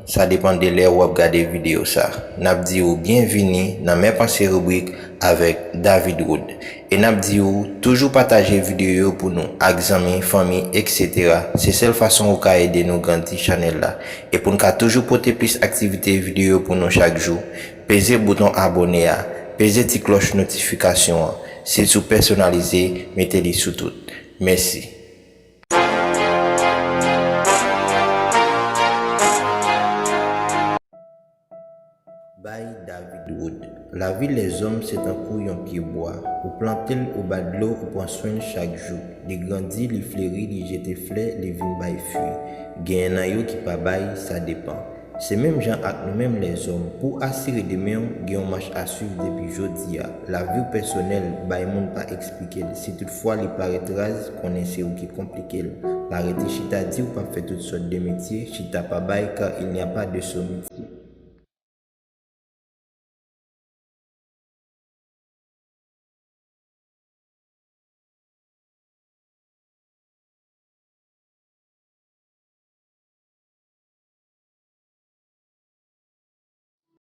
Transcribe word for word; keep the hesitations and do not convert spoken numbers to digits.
Sa depann de lè w ap gade videyo sa. N ap di w byenvini nan Men Panse ribrik avèk David Wood. E n ap di w toujou pataje videyo yo pou nou ak zanmi, fanmi, etsetera. Se sèl fason ou ka ede nou grandi chanèl la. E pou n ka toujou pote plis aktivite videyo pou nou chak jou, peze bouton abòne a, peze ti klòch notifikasyon an. Se sou pèsonalize, mete li sou tout. Mèsi. Bay David Wood. Lavi lèzòm se tankou yon pye bwa. Ou plante l oba dlo, ou pran swen l chak jou. Li grandi, li fleri, li jete flè, li vin bay fwi. Genyen nan yo ki pa bay, sa depan. Se menm jan ak nou menm lèzòm. Pou asire demen w, gen yon mach a swiv depi jodi a. Lavi w pèsonèl, bay moun pa eksplike l. Si toutfwa li parèt raz, konnen se ou ki konplike l. Pa rete chita di w p ap fè tout sòt de metye, chita pa bay, car il n'y a pas de sot métier.